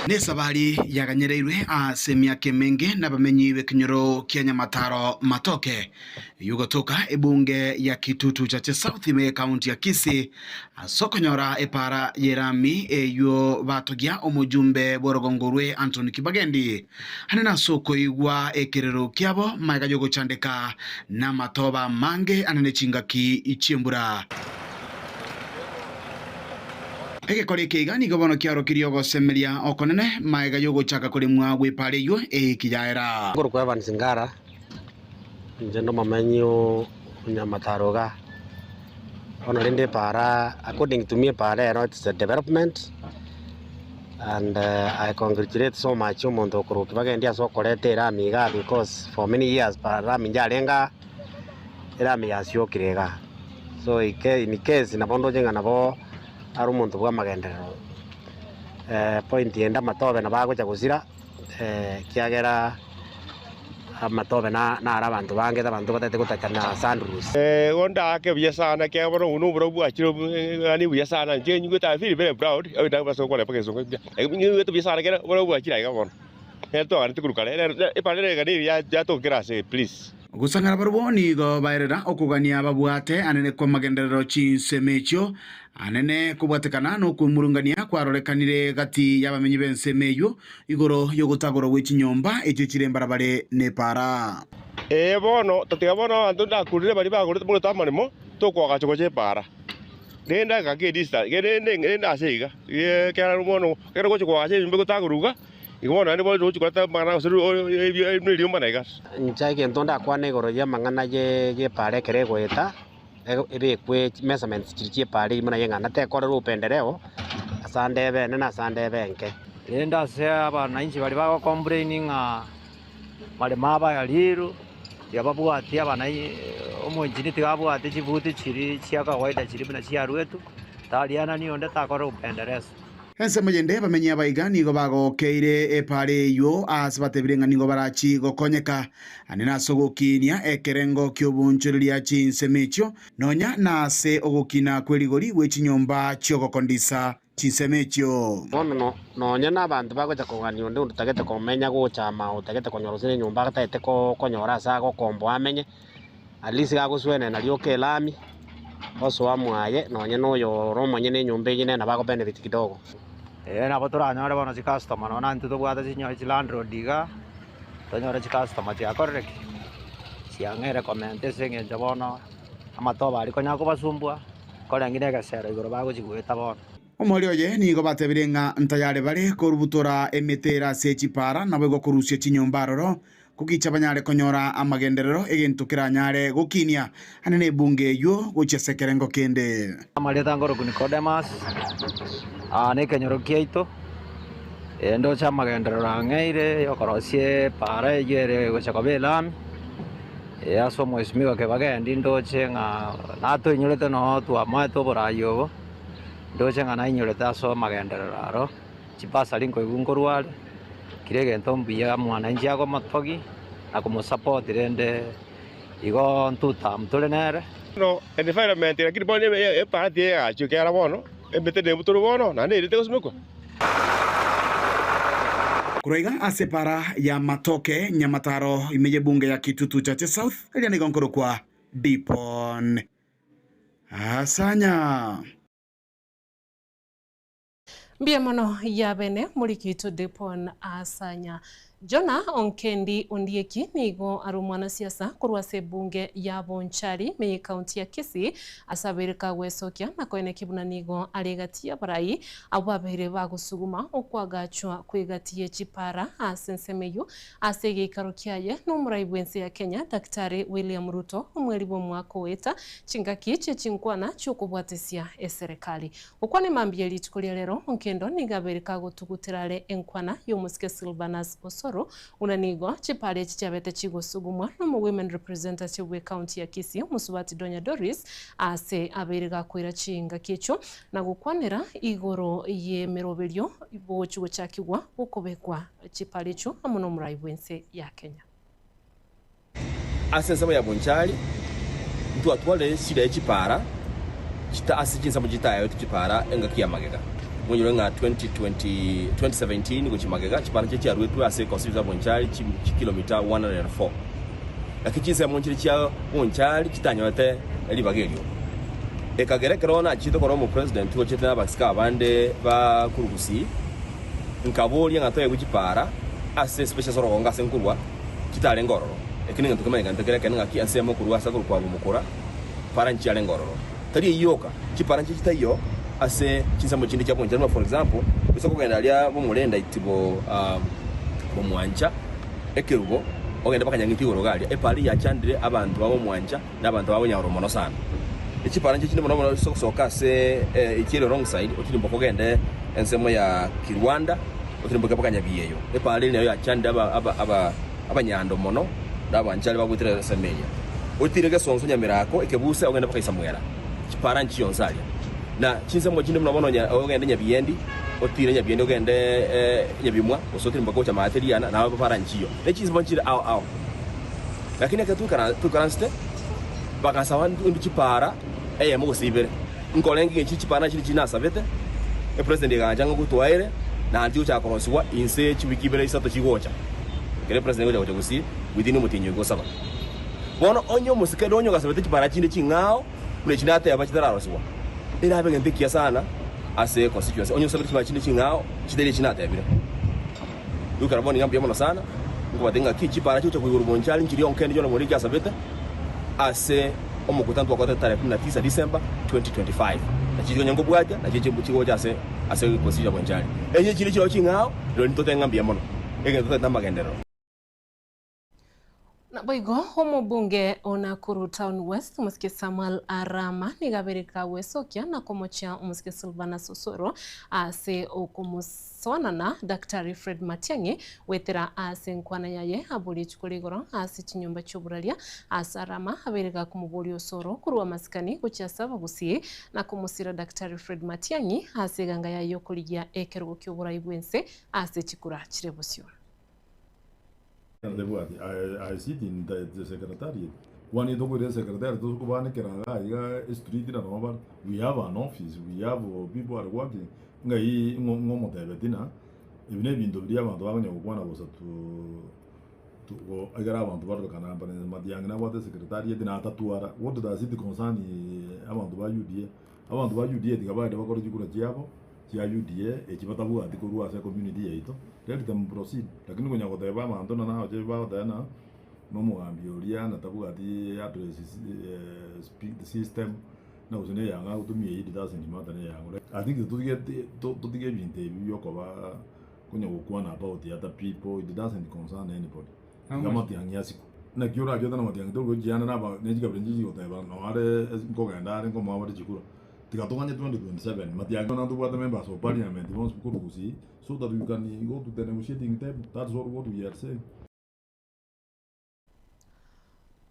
Nesabari yaganyereirwe ase emiaka emenge nabamenyi b'ekenyoro kia Nyamataro Matoke, eyio gotoka ebunge ya Kitutu Chache South ime y'ekaunti ya Kisii, Ase okonyora epaara y'erami eyio batogia omojumbe bw'orogongo rwe Antony Kibagendi, ande nase okoigwa ekerero kiabo magega y'ogochandeka namatoba amange ande ne chingaki chi'embura. Egekora eke iga nigo bono kiarokirie ogosemeria okonene magega y'ogochaka koremwa gw'epaara eyio eiki yaera. Nkorokwa Evans Ngara, inche nomomenyi o Nyamataro igaa. Bono rende epaara according to me epaara ero it's a development and I congratulate so much omonto okorwa Kibagendi ase okoreta erami igaa because for many years erami yarenge aa, erami yasiokire igaa. So in case nabo ndoche ng'a nabo are omonto bwa amagenderero point ende amatobe nabo agocha gosira ekiagera. Amatobe naro abanto bangete, abanto batagete gotachana Sandrus. Igo ndaake buya sana ekiagera bono obwo noborobu bwachire yaani buya sana inche nyigwete I feel very proud ase gokwana mpaka egesongo buya, nyigwete buya sana ekero oborabu bwachire aiga bono, nere twaganetie korwa kare, epara ere iga neri yatokera ase please. Gosang'ana barabwo nigo baerera okogania babwate anene kw'amagenderero chinsemo echio, anene kobwatekana nokwemurungania kwarorekanire gati y'abamenyi b'ensemo eyio Igoro y'ogotagorwa gwe chinyomba echio chire mbarabare nepaara. Ee bono, tatiga bono abanto ndakurire baria bagorete borete amaremo, tokoagacha gocha epaara. Rende agaka edistance, rende rende ase iga, ekero bono ekero ogocha koagacha enyomba egotagorwa iga, igo bono naende bono ogochi koreta amang'ana gose eriombana iga. Inche egento ndakwane igoro y'amang'ana y'epaara ekero egoeta, ebekwe chimeasurements chiria chi'epaara eyio buna y'eng'ana tekorera upendeleo, ase ande ebe enene ase ande ebe enke. Rende ase abananchi baria bago complain ng'a maremo abo aya riru, tiyababwati omoengineer tiga abwate chibuti chiria chia kawaida chiria buna chiaruetwe, tarianani onde takora upendeleo. Ensemo yende abamenyi abaiga nigo bagokeire epaara eyio aase batebire ng'a nigo barachi gokonyeka ande nase ogokinia ekerengo ki'obonchoreria chinsemo echio, nonya nase ogokina kw'erigori gwe chinyomba chi'ogokondisa chinsemo echio. Bono nonya nabanto bagocha kogania onde otagete komenya gocha ama otagete konyora gose nenyomba atagete konyora ase agokomboa amenye, at least gagoswenena rioka elami, osoa mwaye nonya na oyo ore omonyene enyomba eyio nere nabo ago benefit kidogo. Ee nabo toranyore bono chicustomer nonya intwe tobwate chinyo chilandlord igaa, tonyore chicustomer chiakorire ki? Chiang'eire komenta ase eng'encho bono amatobe aria konya kobasumbua, korenge na egesero igoro bagochigoeta bono. Omweri oye nigo batebire ng'a ntayare bare korubutora emete ere ase chipaara, naboigo korusia chinyomba aroro, Gokicha banyare konyora amagenderero, egento keranyare gokinia ande nebunge eyio gochia ase ekerengo kende. Amarieta nkorokwa Nikodemus, aa nekenyoro kiaito, ee ndoche amagenderero ang'eire yokorosia epaara eyio ere gocha koba elami, ee ase omwesimigwa Kibagendi ndoche ng'a natoinyorete noo twamoete oborai obo, ndoche ng'a nainyorete ase amagenderero aro. Chibasari nkoigwa nkorwa are, kera egento mbuya mwananchi agomotogi na komosupport rende igo ntutam tore nere. Bono environment lakini bono eparty egachia ekiagera bono emete nebutorwe bono naende erete gosimekwa. Korwa iga ase epara ya Matoke, Nyamataro, ime y'ebunge ya Kitutu Chache South, eria nigo nkorokwa Dipon Asanya. Mbuya mono yabene morikito Depon Asanya. Jonah Onkendi Ondieki nigo are omwanasiasa korwa ase ebunge ya Bonchari ime y'ecounty ya Kisii ase abeire kagwesokia na koenekia buna nigo are egati y'abarai abwo babeire bagosuguma okwagachwa kw'egati ye chipara ase ensemo eyio ase egeikaro kiaye nomorai bw'ense ya Kenya Daktari William Ruto omweri bw'omwaka oeta chingaki chie chinkwana chiokobwatesia eserekari. Gokwana mambia rituko ria rero, Onkendo nigo abeire kagotugutera are enkwana y'omosike Silvanus Osoro, buna nigo chipara echi chiabete chigosugumwa nomo Women Representative bw'ecounty ya Kisii omosubati Donya Doris ase abeire gakoira chingaki echio na gokwanera igoro y'emeroberio bogochi gochakigwa gokobekwa chipara echio amo nomorai bw'ense ya Kenya. Ase ensemo ya Bonchari ntwatwarire shida ye chipara chita ase chinsemo chitaeretwe chipara engaki ya magega. Monyore ng'a 2020 2017 gochia magega chipara nchiria chiaruetwe ase constituency ya Bonchari chi chikilomita 104. Lakini chinsemo nchiria chia Bonchari chitanyorete ribaga erio. Ekagera ekero nachiete korora omopresident gochete na abasike abande ba korwa Gusii, nkaboria ng'a toegwe chipara ase especially ase orogongo ase nkorwa, chitarenge ororo. Eki negento kemanyekanete kere ekeene ng'aki ensemo korwa ase akorokwa Abomokora, para nchiarenge ororo. Tari eyio yoka, chipara nchire chitaiyo ase chinsemo chinde chia bonchari buna for example, ase okogenda aria bomorenda itibo bomwancha ekerubo ogende mpaka nyang'iti igoro iga aria, epara eyio yachandire abanto ba bomwancha na abanto ba bonyaroro mono sana. Echipara nchire chinde mono mono ase ogosoka ase echiere wrong side otirimboke ogende ensemo ya Kirwanda otirimboke mpaka Nyabieyo. Epara eria nayo yachandire abanyando mono na abanchari bagoetera ensemo eria. Otire gesonso Nyamerako ekebuse ogende mpaka Isamwera. Chipara nchionsi aria. Na chinsemo chinde buna bono ogende Nyabiendi otire Nyabiendi ogende Nyabimwa gose otirimboke gocha maate Riana nabo epara nchiyo. Ne chinsemo nchire ao ao. Lakini ekero twaikaransete, bagasaba intwe chipaara eyemo gose ibere. Nkorenge ng'a chipaara nachio chiria nasabete, epresident egancha ng'a gotwaere, naende chigochaka korosigwa inse chiwiki ibere isato chigocha. Ekero epresident egocha gocha gusii, within omotienyi oyo gosaba. Bono onye omosike onye ogasabete chipaara chinde ching'ao, buna echi nateba chitararosigwa, erabe egento ekiya sana ase constituency. Onye osabete chipaara chinde ching'ao, chitari echi natebire. Goikera bono iga mbuya mono sana, nkobatebia ng'aki chipara chigocha koigorwa bonchari nchiria onkende John Murigi asabete ase omokutano twakorete tarehe 19 December 2025. Nachi chikonya nkobwatia nachio chigocha ase ase constituency ya Bonchari. Enye chire chiroo ching'ao rirorio ntotebe ng'a mbuya mono, egento totagete amagenderero. Naboigo omobunge o Nakuru Town West, omosike Samuel Arama, nigo abereka gwesokia na komochia omosike Silvanus Osoro ase okomosoanana Daktari Fred Matiang'i goetera ase enkwana yaye aborie rituko rigoro ase chinyomba chi'oboraria ase Arama abeire gakomoboria Osoro korwa amasikani gochia ase abagusii na komosira Daktari Fred Matiang'i ase eganga yaye y'okorigia ekerogo ki'oborai bw'ense ase chikura chire bosio. Tebwati, I, I sit in the, the secretariat. Kwani tokoira esecretariat tose kobanekera iga iga estreet na nabo bare. We have an office, we have people are working. Ng'ai ng'o ng'omotebeti na ebi na ebinto biria abanto bakonya gokwana bosa to to go ekero abanto barorekana mbare Matiang'i nabwate esecretariat na atatwara. What does it concern abanto ba UDA? Abanto ba UDA tiga baende bakore chikura chiabo chia UDA echi batabwati korwa ase ecommunity yaito, let them proceed. Lakini konya goteba abanto na nabache bagoteba na nomogambi oria na tabwati address system na gose na eyang'o agotumia eyio it doesn't matter na eyang'o. I think totige totige ebinto ebi biokoba konya gokwana about other people it doesn't concern anybody. Tiga amatiang'i asikwe. Naki orache otane amatiang'i tori gochiana na aba ne chikabira nchichi goteba noo are nkogenda are nkomoa bare chikura. Tiga toganye 2027 matiang'i bono ntobwate members of parliament bonsi korwa gusii so that we can go to the negotiating table that's all what we are saying.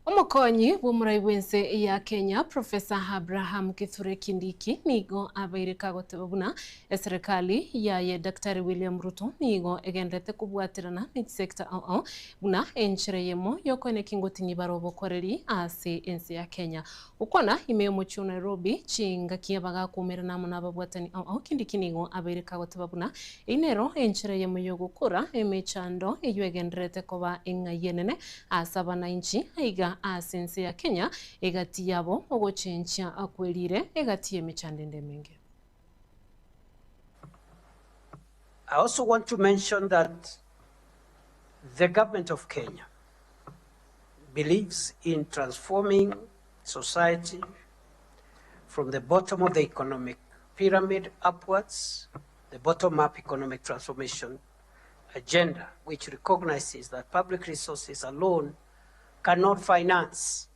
Omokonyi bw'omorai bw'ense ya Kenya Professor Abraham Kithure Kindiki nigo abeire kagoteba buna eserekali yaye Daktari William Ruto nigo egenderete kobwaterana ne chisector ao ao buna enchera eyemo yokoenekia ngoting'i bare obokoreri ase ense ya Kenya. Gokwana ime y'omochie o Nairobi chingaki abagakumerana amo nababwatani ao ao Kindiki nigo abeire kagoteba buna eyio nero enchera eyemo yogokora emechando eyio egendererete koba eng'ai enene Ase abanainchi aiga ase ense ya Kenya, egati yabo ogochenchia kwerire egati y'emechando ende emenge. I also want to mention that the government of Kenya believes in transforming society from the bottom of the economic pyramid upwards, the bottom-up economic transformation agenda, which recognizes that public resources alone cannot finance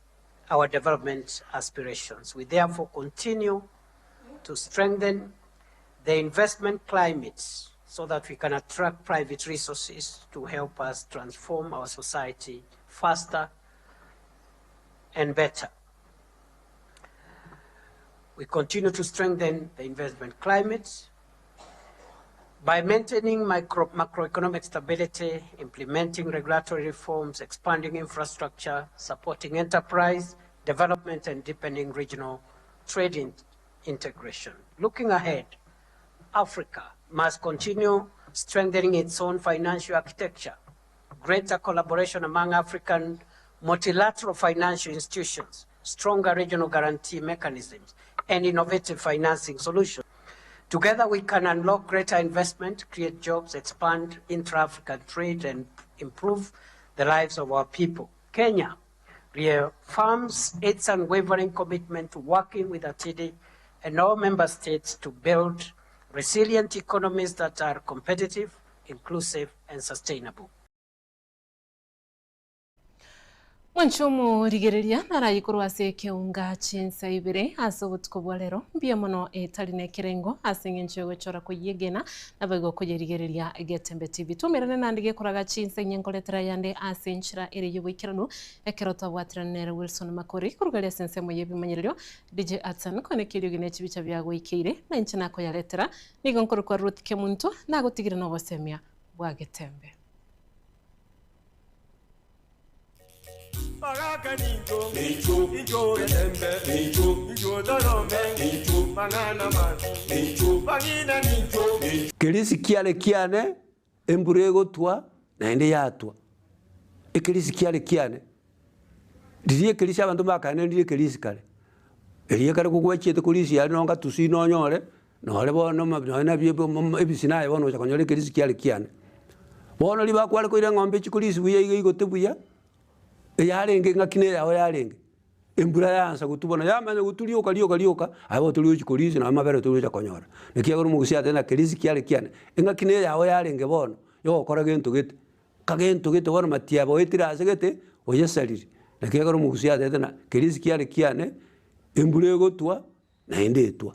our development aspirations. We therefore continue to strengthen the investment climate so that we can attract private resources to help us transform our society faster and better. We continue to strengthen the investment climate by maintaining micro, macroeconomic stability, implementing regulatory reforms, expanding infrastructure, supporting enterprise development, and deepening regional trade in integration. Looking ahead, Africa must continue strengthening its own financial architecture. Greater collaboration among African multilateral financial institutions, stronger regional guarantee mechanisms, and innovative financing solutions. Together, we can unlock greater investment, create jobs, expand intra-African trade, and improve the lives of our people. Kenya reaffirms its unwavering commitment to working with ATD and all member states to build resilient economies that are competitive, inclusive, and sustainable. Mwanche omorigereria naraye korwa ase ekeunga chinsa ibere ase obotuko bwa rero mbuya mono etari nekerengo ase eng'encho yogochora koyegena naboigo koyerigereria Getembe TV. Twaumerane naende gekoraga chinsa inye nkoretera ayande ase enchera ere y'oboikeranu ekero twabwaterana nere Wilson Makori korugaria ase ensemo y'ebimanyererio DJ Atsan koeneka eriogi ne chibicha biagoikeire na inche nakoyaretera nigo nkorokwa Ruth Kemunto nagotigire nobosemia bwa Getembe. Kerisi kiare kiane, embura egotwa, naende yatwa. Ekerisi kiare kiane, riria ekerisi abanto mbakaenenire ekerisi kare, eria ekare kogwachiete korisia aria nonye gatusi nonyore, nore bono nonye nabio ebisi naye bono ocha konyora ekerisi kiare kiane. Bono riria bakware koira eng'ombe echi korisia buya iga igote buya, eyarenge eng'aki na eyao yarenge, embura yaansa gotwa bono yamanya gotwa rioka rioka rioka, aye bono tori gochia korisia nonye amabere tori gocha konyora. Naki ekero omogusii ateba ng'a kerisi kiare kiane, eng'aki na eyao yarenge bono, yogokora gento gete, kagento gete bono matiebo oetire ase gete. oyesariri, naki ekero omogusi atebete ng'a kerisi kiare kiane, embura egotwa naende etwa.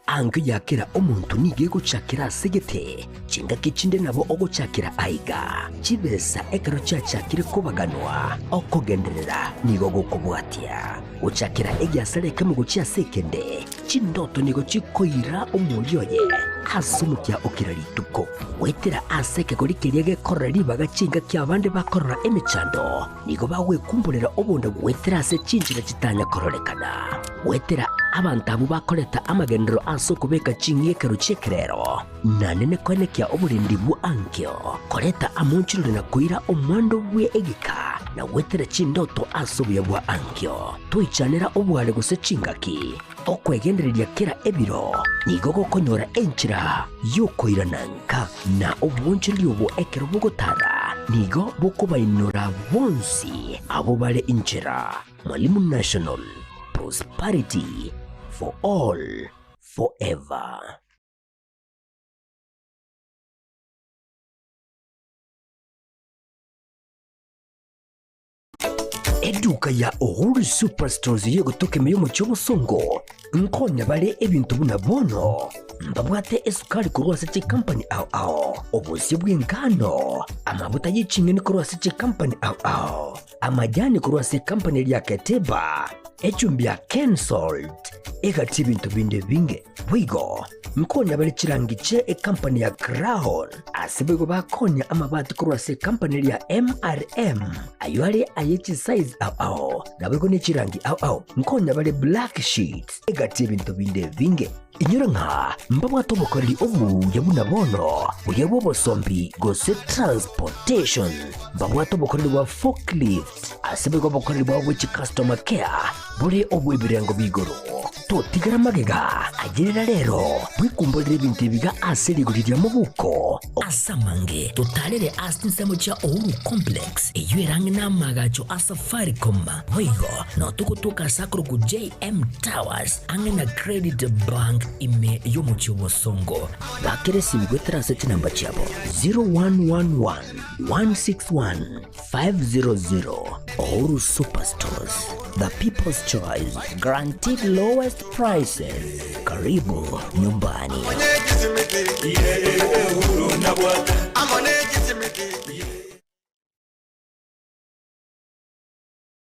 Ankio ya kera omonto nigo egochakera ase gete, chingaki chinde nabo ogochakera aiga. Chibesa ekero chiachakire kobaganwa, okogenderera nigo gokobwatia. Gochakera egiasara ekemo gochia ase ekende, chindoto nigo chikoira omoria oye ase omokia o kera rituko. Goetera ase ekegori keria gekorora ribaga chingaki abande bakorora emechando, Nigo bagwekumborera obonda goetera ase chinchera chitanya kororekana, goetera abanto abwo bakoreta amagenderero ase okobeka ching'ekero chi'ekerero, na nene koenekia oborendi bwa ankio, koreta amonchorori na koira omwando bwe egeka, na goetera chindoto ase obuya bwa ankio. Toichanera obware gose chingaki. Okwegendereria kera ebiro nigo gokonyora enchera y'okoirana nka, na obwonchoreria obo ekero bogotara nigo bokobainora bonsi abwo bare inchera. Mwalimu National, Prosperity for all forever. Eduka ya Uhuru Superstores y'egotoka ime y'omochie obosongo nkonya bare ebinto buna bono mbabwate esukari korwa ase chikampani ao ao, obosie bw'engano, amabuta ye ching'eni korwa ase chikampani ao ao, amajani korwa ase ekampani eria ya Keteba, echumbi ya Kensalt, egati ebinto binde ebinge. Boigo nkonya bare chirangi chie ekampani ya Crown, ase boigo bakonya amabati korwa ase ekampani eria ya MRM, ayio are aye chisize ao ao, naboigo ne chirangi ao ao. Nkonya bare black sheets, egati ebinto binde ebinge. Inyora ng'a mbabwate obokoreri obuya buna bono, buya bw'obosombi gose transportation. Mbabwate obokoreri bwa forklift, ase boigo obokoreri bwabo bwe chicustomer care bore obw'ebirengo b'igoro. Totigera magega, ayerera rero, bwekumborere ebinto ebiga ase rigori ria mobuko. Ase amange, totarere ase chinsemo chia Uhuru Complex, eyio ere ang'e n'amaagacho a Safaricom. Boigo, nao togotoka ase akorokwa JM Towers, ang'e na Credit Bank ime y'omochie o Bosongo. Bakera esimi goetera ase chinamba chiabo 0111 161 500 Uhuru Superstores, the people's choice, guaranteed lowest prices. Karibu nyumbani.